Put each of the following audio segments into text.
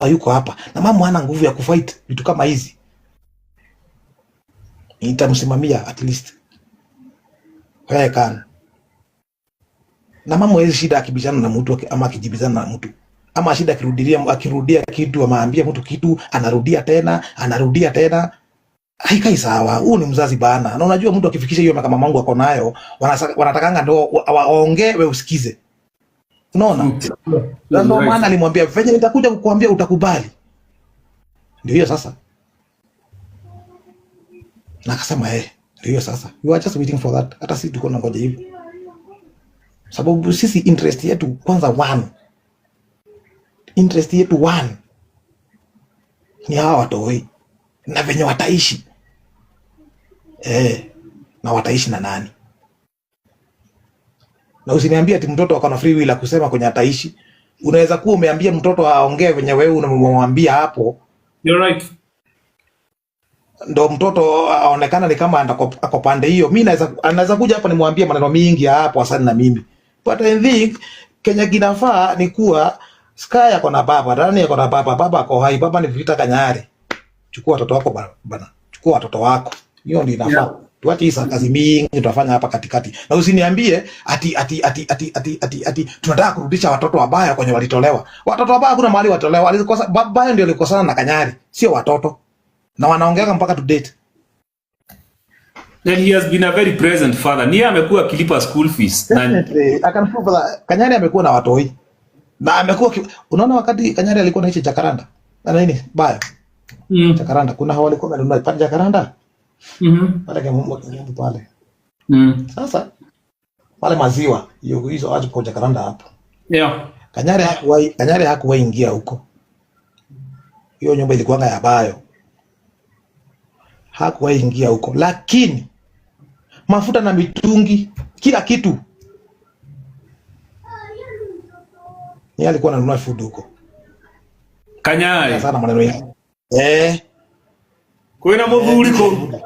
Hayuko hapa na mama hana nguvu ya kufight vitu kama hizi, nitamsimamia at least where I can. Na mama hawezi shida akibishana na mtu ama akijibizana na mtu ama shida akirudilia akirudia kitu ama ambia mtu kitu, anarudia tena, anarudia tena, haikai sawa. Huu ni mzazi bana, na unajua mtu akifikisha hiyo miaka mamangu ako nayo, wanatakanga ndo waongee, we usikize, unaona? Na ndio maana alimwambia, "Venye nitakuja kukuambia utakubali." Ndio hiyo sasa, na akasema, "Eh, ndio hiyo sasa." We are just waiting for that. Hata sisi tuko nangoja hivyo, sababu sisi interest yetu kwanza, one, interest yetu one ni hawa watoi na venye wataishi, eh, na wataishi na nani. Na usiniambie ati mtoto ako na free will ya kusema kwenye ataishi. Unaweza kuwa umeambia mtoto aongee venye wewe unamwambia hapo, You're right. ndo mtoto aonekana ni kama ako pande hiyo. Mi naweza, anaweza kuja hapa nimwambie maneno mingi hapo asani na mimi, but I think Kenya kinafaa ni kuwa Sky ako na baba, Dani ako na baba, baba ako hai, baba ni Vita Kanyari. Chukua watoto wako bana, chukua watoto wako, hiyo ndio inafaa. Tuache hii kazi mingi tutafanya hapa katikati, na usiniambie ati ati ati ati ati ati ati tunataka kurudisha watoto wabaya kwenye walitolewa. Watoto wabaya kuna mahali walitolewa, walikosa babaya ndio alikosana na Kanyari, sio watoto, na wanaongeaga mpaka to date. And he has been a very present father. Niye amekuwa akilipa school fees. Na Definitely, I can prove that Kanyari amekuwa na watoi na amekuwa unaona wakati Kanyari alikuwa anaishi Jacaranda na nini Bayo Jacaranda, kuna hao walikuwa wamenunua pale Jacaranda pale Kemumbu pale sasa pale maziwa hiyo hizo aje kwa Jacaranda hapo. Kanyari hakuwahi ingia huko. Hiyo nyumba ilikuwanga ya Bayo, hakuwahi ingia huko, lakini mafuta na mitungi kila kitu yeye alikuwa ananunua food huko. Kanyari. Sana maneno yake, eh. Kwina muthuri kuu.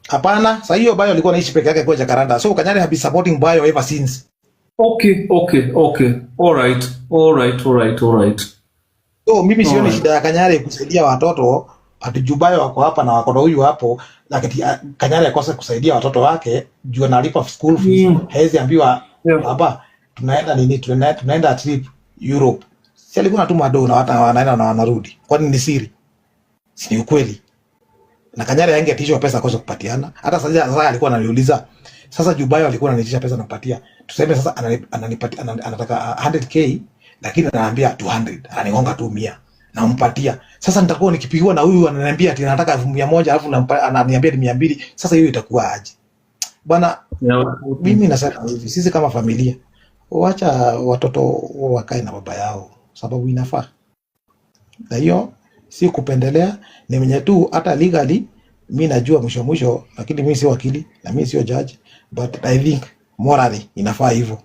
Hapana, sasa hiyo Bayo alikuwa anaishi peke yake kwa Jacaranda, so Kanyari have been supporting Bayo ever since. Okay. All right. All right, all right, all right. So mimi sioni shida ya Kanyari kusaidia watoto ati juu Bayo wako hapa na wako na huyu hapo, lakini Kanyari akose kusaidia watoto wake juu analipa school fees. Hawezi ambiwa, "Baba, tunaenda nini, tunaenda trip Europe." Si alikuwa anatuma do na wata wanaenda na wanarudi? Kwani ni siri? Si ni ukweli? Na Kanyari angeitishwa pesa akose kupatiana. Hata sasa alikuwa ananiuliza sasa, juu Bayo alikuwa ananiitisha pesa nampatia, tuseme sasa ananipatia, anataka 100K lakini ananiambia 200, ananigonga tu 100, nampatia. Sasa nitakuwa nikipigiwa na huyu ananiambia ati anataka 100,000, alafu ananiambia ni 200. Sasa hiyo itakuwa aje bwana? Mimi nasema hivi, sisi kama familia, wacha watoto wakae na baba yao, sababu inafaa, na hiyo si kupendelea, ni mwenye tu hata legally mi najua mwisho mwisho, lakini mi si wakili na mi sio judge, but I think morally inafaa hivyo.